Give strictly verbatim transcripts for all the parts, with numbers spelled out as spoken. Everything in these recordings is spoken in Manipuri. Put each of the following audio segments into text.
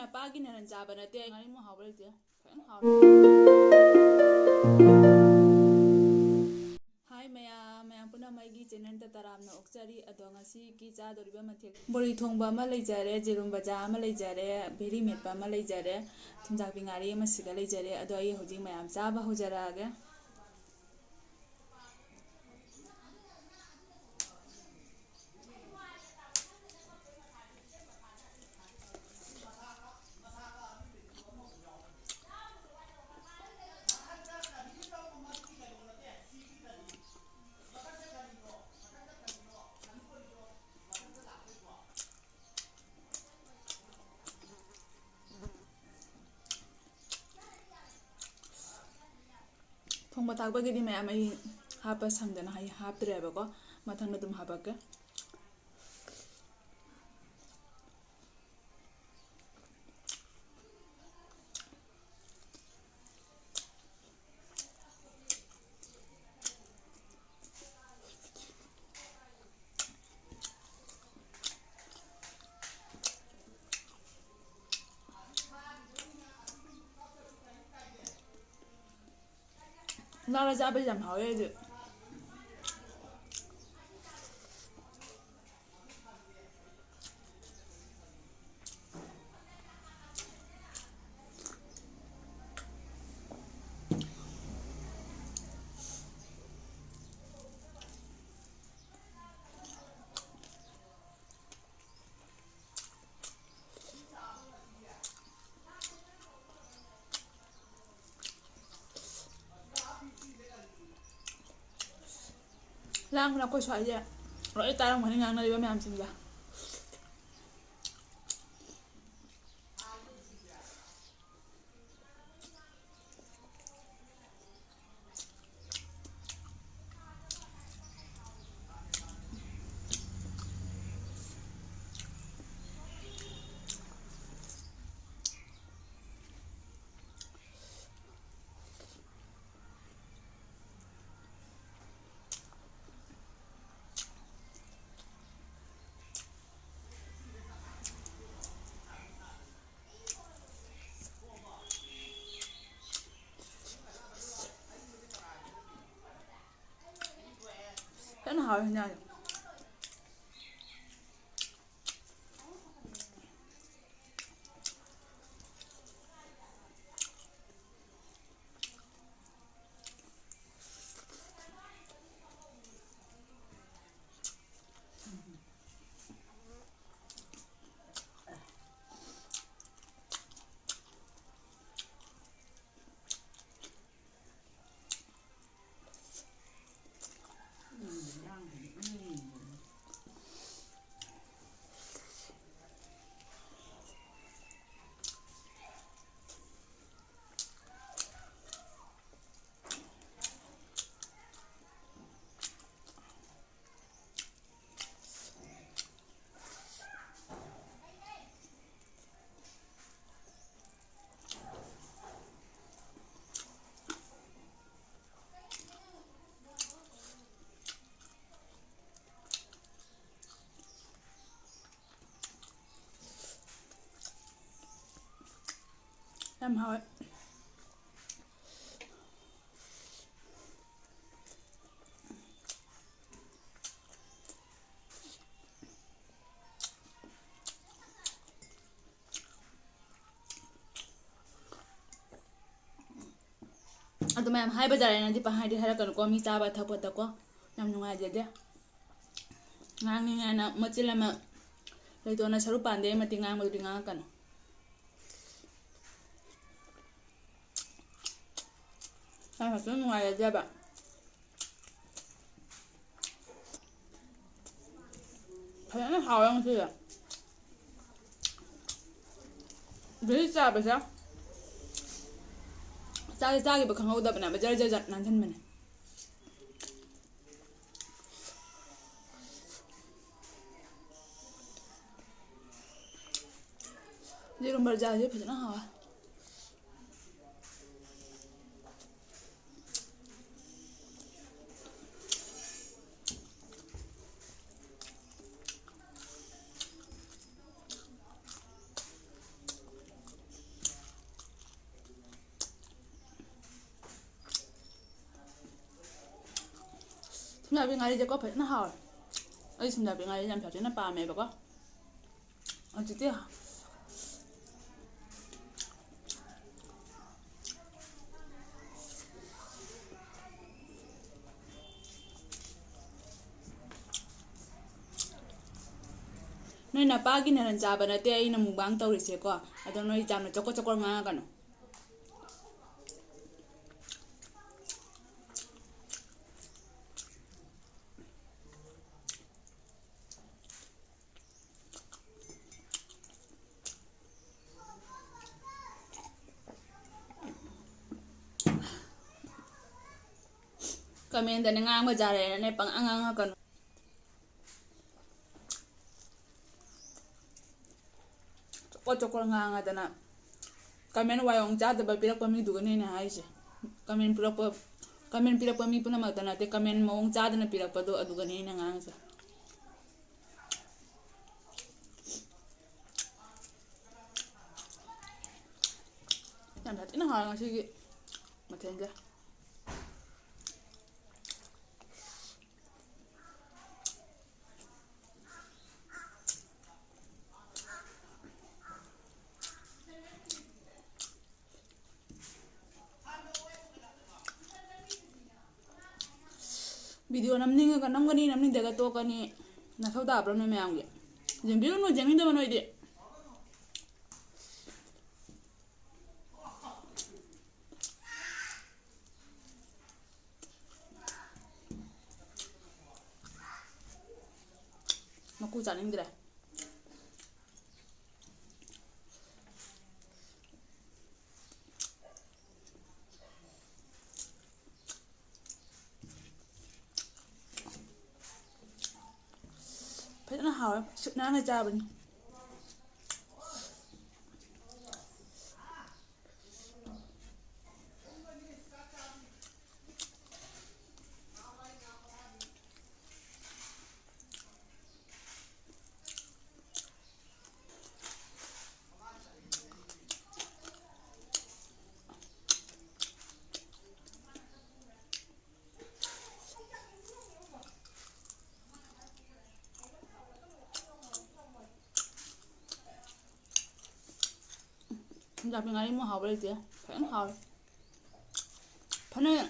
ꯅꯄꯥꯒꯤ ꯅꯔꯟ ꯆꯥꯕ ꯅꯠꯇꯦ꯫ ꯉꯥꯔꯤꯃꯨꯛ ꯍꯥꯎꯕ ꯂꯩꯇꯦ꯫ ꯐꯖꯅ ꯍꯥꯎꯔꯦ꯫ ꯍꯥꯏ ꯃꯌꯥꯝ, ꯃꯌꯥꯝ ꯄꯨꯝꯅꯃꯛ ꯑꯩꯒꯤ ꯆꯦꯅꯦꯜꯗ ꯇꯔꯥꯝꯅ ꯑꯣꯛꯆꯔꯤ꯫ ꯑꯗꯣ ꯉꯁꯤꯒꯤ ꯆꯥꯗꯧꯔꯤꯕ ꯃꯊꯦꯜ ꯕꯣꯔꯤ ꯊꯣꯡꯕ ꯑꯃ ꯂꯩꯖꯔꯦ, ꯖꯦꯔꯨꯝ ꯕꯖꯥ ꯑꯃ ꯂꯩꯖꯔꯦ, ꯚꯦꯔꯤ ꯃꯦꯠꯄ ꯑꯃ ꯂꯩꯖꯔꯦ, ꯊꯨꯝꯖꯥꯛꯄꯤ ꯉꯥꯔꯤ ꯑꯃ ꯁꯤꯒ ꯂꯩꯖꯔꯦ꯫ ꯑꯗꯣ ꯑꯩ ꯍꯧꯖꯤꯛ ꯃꯌꯥꯝ ꯆꯥꯕ ꯍꯧꯖꯔꯛꯑꯒꯦ꯫ ꯊꯣꯡꯕ ꯊꯥꯛꯄꯒꯤꯗꯤ ꯃꯌꯥꯝ ꯑꯩ ꯍꯥꯞꯄ ꯁꯪꯗꯅ ꯑꯩ ꯍꯥꯞꯇ꯭ꯔꯦꯕꯀꯣ, ꯃꯊꯪꯗ ꯑꯗꯨꯝ ꯍꯥꯞꯄꯛꯀꯦ꯫ ꯂꯥꯎꯔ ꯆꯥꯕꯁꯦ ꯌꯥꯝ ꯍꯥꯎꯋꯦ ꯑꯩꯗꯤ꯫ ꯂꯥꯡꯕꯅ ꯑꯩꯈꯣꯏ ꯁ꯭ꯋꯥꯏꯁꯦ ꯂꯣꯏ ꯇꯥꯔꯝꯒꯅꯤ ꯉꯥꯡꯅꯔꯤꯕ ꯃꯌꯥꯝꯁꯤꯡꯁꯦ꯫ ꯍꯥꯎꯋꯦ ꯍꯦꯟꯖꯥꯡꯁꯦ꯫ ꯌꯥꯝ ꯍꯥꯎꯋꯦ꯫ ꯑꯗꯨ ꯃꯌꯥꯝ ꯍꯥꯏꯕ ꯌꯥꯔꯦꯅꯗꯤ ꯄꯪꯍꯥꯏꯗꯤ ꯍꯥꯏꯔꯛꯀꯅꯨꯀꯣ, ꯃꯤ ꯆꯥꯕ ꯊꯛꯄꯗꯀꯣ꯫ ꯌꯥꯝ ꯅꯨꯡꯉꯥꯏꯖꯗꯦ꯫ ꯉꯥꯡꯅꯤꯡꯉꯥꯏꯅ ꯃꯆꯤꯜ ꯑꯃ ꯂꯩꯇꯣꯟꯅ ꯁꯔꯨꯛ ꯄꯥꯟꯗꯦ ꯃꯇꯤꯛ ꯉꯥꯡꯕꯗꯨꯗꯤ ꯉꯥꯡꯉꯛꯀꯅꯨ꯫ ꯌꯥꯝ ꯅꯨꯡꯉꯥꯏꯖꯗꯦꯕ꯫ ꯐꯖꯅ ꯍꯥꯎꯋꯦ ꯉꯁꯤꯗꯤ꯫ ꯑꯗꯨꯗꯤ ꯆꯥꯕꯁꯦ ꯆꯥꯁꯦ ꯆꯥꯈꯤꯕ ꯈꯪꯍꯧꯗꯕꯅꯦꯕ, ꯖꯔ ꯖꯔ ꯖꯔ ꯅꯥꯟꯁꯤꯟꯕꯅꯦ꯫ ꯌꯦꯔꯨꯝ ꯕꯔꯖꯥꯁꯦ ꯐꯖꯅ ꯍꯥꯎꯋꯦ꯫ ꯊꯨꯝꯌꯥꯛꯄꯤ ꯉꯥꯔꯤꯁꯦꯀꯣ ꯐꯖꯅ ꯍꯥꯎꯋꯦ꯫ ꯑꯩ ꯊꯨꯝꯌꯥꯛꯄꯤ ꯉꯥꯔꯤꯁꯦ ꯌꯥꯝ ꯐꯖꯅ ꯄꯥꯝꯃꯦꯕꯀꯣ꯫ ꯍꯧꯖꯤꯛꯇꯤ ꯅꯣꯏ ꯅꯄꯥꯒꯤ ꯅꯔꯟ ꯆꯥꯕ ꯅꯠꯇꯦ ꯑꯩꯅ ꯃꯨꯛꯕꯥꯡ ꯇꯧꯔꯤꯁꯦꯀꯣ꯫ ꯑꯗꯣ ꯅꯣꯏ ꯌꯥꯝꯅ ꯆꯣꯀꯣ ꯆꯣꯀꯣ ꯉꯥꯡꯉꯛꯀꯅꯨ꯫ ꯀꯃꯦꯟꯗꯅꯦ ꯉꯥꯡꯕ ꯌꯥꯔꯦꯅꯅꯦ ꯄꯪꯉꯥꯡ ꯉꯥꯡꯉꯛꯀꯅꯨ꯫ ꯆꯣꯀꯣꯠ ꯆꯣꯀꯣꯠ ꯉꯥꯡꯉꯗꯅ ꯀꯃꯦꯟ ꯋꯥꯌꯣꯡ ꯆꯥꯗꯕ ꯄꯤꯔꯛꯄ ꯃꯤꯗꯨꯒꯅꯦ ꯑꯩꯅ ꯍꯥꯏꯁꯦ꯫ ꯀꯃꯦꯟ ꯄꯤꯔꯛꯄ, ꯀꯃꯦꯟ ꯄꯤꯔꯛꯄ ꯃꯤ ꯄꯨꯝꯅꯃꯛꯇ ꯅꯠꯇꯦ, ꯀꯃꯦꯟ ꯃꯑꯣꯡ ꯆꯥꯗꯅ ꯄꯤꯔꯛꯄꯗꯣ ꯑꯗꯨꯒꯅꯦ ꯑꯩꯅ ꯉꯥꯡꯉꯤꯁꯦ꯫ ꯌꯥꯝ ꯊꯤꯅ ꯍꯥꯎꯔꯦ ꯉꯁꯤꯒꯤ ꯃꯊꯦꯜꯁꯦ꯫ ꯚꯤꯗꯤꯑꯣ ꯅꯝꯅꯤꯡꯉꯒ ꯅꯝꯒꯅꯤ, ꯅꯝꯅꯤꯡꯗ꯭ꯔꯒ ꯇꯣꯛꯀꯅꯤ꯫ ꯅꯊꯧ ꯇꯥꯕ꯭ꯔꯣ ꯅꯣꯏ ꯃꯌꯥꯝꯒꯤ? ꯌꯦꯡꯕꯤꯔꯨꯅꯨ, ꯌꯦꯡꯅꯤꯡꯗꯕ ꯅꯣꯏꯗꯤ꯫ ꯃꯀꯨ ꯆꯥꯅꯤꯡꯗ꯭ꯔꯦ꯫ ꯐꯖꯅ ꯍꯥꯎꯋꯦ꯫ ꯁꯤꯠ ꯅꯥꯟꯅ ꯆꯥꯕꯅꯤ꯫ ꯅꯥꯄꯤ ꯉꯥꯔꯤ ꯑꯃꯨꯛ ꯍꯥꯎꯕ ꯂꯩꯇꯦ꯫ ꯐꯖꯅ ꯍꯥꯎꯔꯦ꯫ ꯐꯅꯦꯛ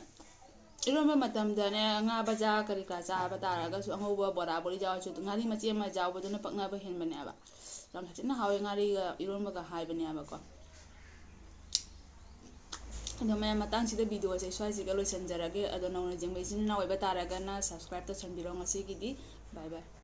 ꯏꯔꯣꯟꯕ ꯃꯇꯝꯗꯅꯦ, ꯉꯥ ꯕꯖꯥ ꯀꯔꯤ ꯀꯔꯥ ꯆꯥꯕ ꯇꯥꯔꯒꯁꯨ, ꯑꯉꯧꯕ ꯕꯣꯔꯥ ꯕꯣꯔꯤ ꯌꯥꯎꯔꯁꯨ, ꯉꯥꯔꯤ ꯃꯆꯦꯠ ꯑꯃ ꯌꯥꯎꯕꯗꯨꯅ ꯄꯛꯅꯕ ꯍꯦꯟꯕꯅꯦꯕ꯫ ꯌꯥꯝ ꯊꯤꯅ ꯍꯥꯎꯋꯦ ꯉꯥꯔꯤꯒ ꯏꯔꯣꯟꯕꯒ ꯍꯥꯏꯕꯅꯦꯕꯀꯣ꯫ ꯑꯗꯣ ꯃꯌꯥꯝ, ꯃꯇꯥꯡꯁꯤꯗ ꯚꯤꯗꯤꯑꯣꯁꯦ ꯁ꯭ꯋꯥꯏꯁꯤꯒ ꯂꯣꯏꯁꯤꯟꯖꯔꯒꯦ꯫ ꯑꯗꯣ ꯅꯧꯅ ꯌꯦꯡꯕ ꯏꯆꯤꯟ ꯏꯅꯥꯎ ꯑꯣꯏꯕ ꯇꯥꯔꯒꯅ subscribe ꯇꯧꯁꯟꯕꯤꯔꯣ꯫ ꯉꯁꯤꯒꯤꯗꯤ bye bye꯫